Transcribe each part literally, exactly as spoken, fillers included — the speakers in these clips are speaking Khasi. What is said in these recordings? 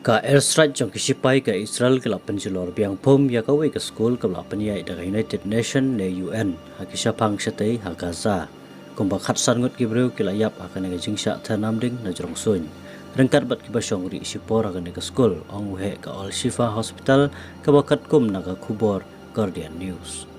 Ka airstrike jong ki shipai ka Israel ki la pynjulor biang phom ïa kawei ka skul kaba la pynïaid da ka United Nation ne U N ha ki shaphang shatei ha Gaza. Kumba khatsan ngut ki briew ki la ïap ha kane ka jingshah ther namding na jrong suiñ, ryngkat bad kiba shong rieh shipor ha kane ka skul, ong u heh ka Al Shifa Hospital, kaba katkum na ka khubor Guardian News.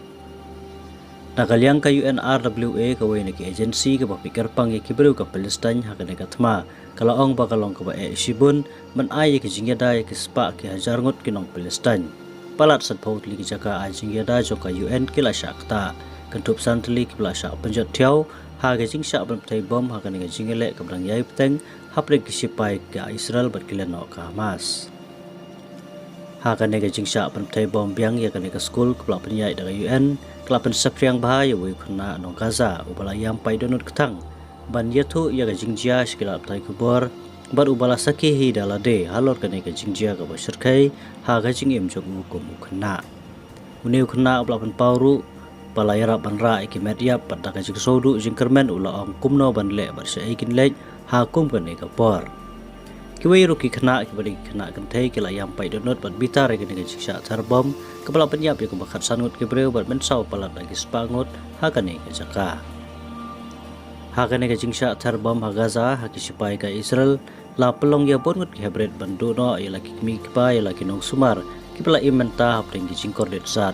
Na ka liang ka U N R W A, kawei na ki agency kaba peit kyrpang ïa ki briew ka Palestine ha kane ka thma, ka la ong ba ka long kaba eh shibun ban ai ïa ki jingïada ïa ki spah ki hajar ngut ki nong Palestine. Palat sanphew tylli ki jaka ai jingïada jong ka U N ki la shah ktah, kynthup san tylli kiba la shah pynjot thiaw ha ka jingshah pynbthei bom ha kane ka jingïaleh kaba dang ïai bteng hapdeng ki shipai ka Israel bad ki lehnoh ka Hamas. Ha kane ka jingshah pynbthei bom biang ïa kane ka skul kaba la pynïaid da ka U N, ka la pynsaphriang bha ïa uwei u khynnah nong Gaza uba la ïam paid dohnud kthang ban ïathuh ïa ka jingjia sha ki lad pathai khubor, bad uba la sakhi hi da lade halor kane ka jingjia kaba shyrkhei ha ka jingim jong u kum u khynnah. Une u khynnah uba la pynpaw ruh ba la ïarap ban rah ïa ki met ïap bad da ka jingsngewduh jingkyrmen u la ong kumno ban leh bad shaei kin leit ha kum kane ka por. Kiwei ruh ki khynnah kiba dei ki khynnah kynthei ki la ïam paid dohnud bad bitar ïa kane ka jingshah ther bom kaba la pynïap ïa kumba khatsan ngut ki briew bad mynsaw palat da ki spah ngut ha kane ka jaka. Ha kane ka jingshah ther bom ha Gaza ha ki shipai ka Israel, la pynlong ïa bun ngut ki hybrid ban duh noh ïa la ki kmie ki kpa ïa la ki nongsumar kiba la im mynta hapdeng ki jingkordit sat,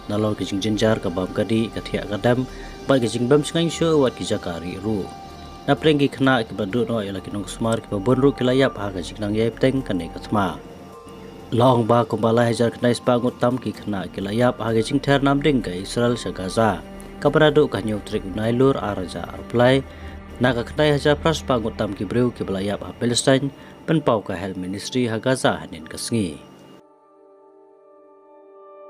nalor ki jingjynjar ka bam ka dih, ka thiah ka dem bad ki jingbym shngaiñ shuh wat ki jaka rieh ruh. Napdeng ki khynnah kiba duh noh ïa la ki nongsumar, kiba bun ruh ki la ïap ha ka jingnang ïai bteng kane ka thma. La ong ba kumba lai hajar khyndai spah ngut tam ki khynnah ki la ïap ha ka jingther namding ka Israel sha Gaza, kaba naduh ka hynñiew tarik u Nailur ar hajar arphew lai, na ka khyndai hajar phra spah ngut tam ki briew kiba la ïap ha Palestine, pynpaw ka Health Ministry ha Gaza hynnin ka sngi.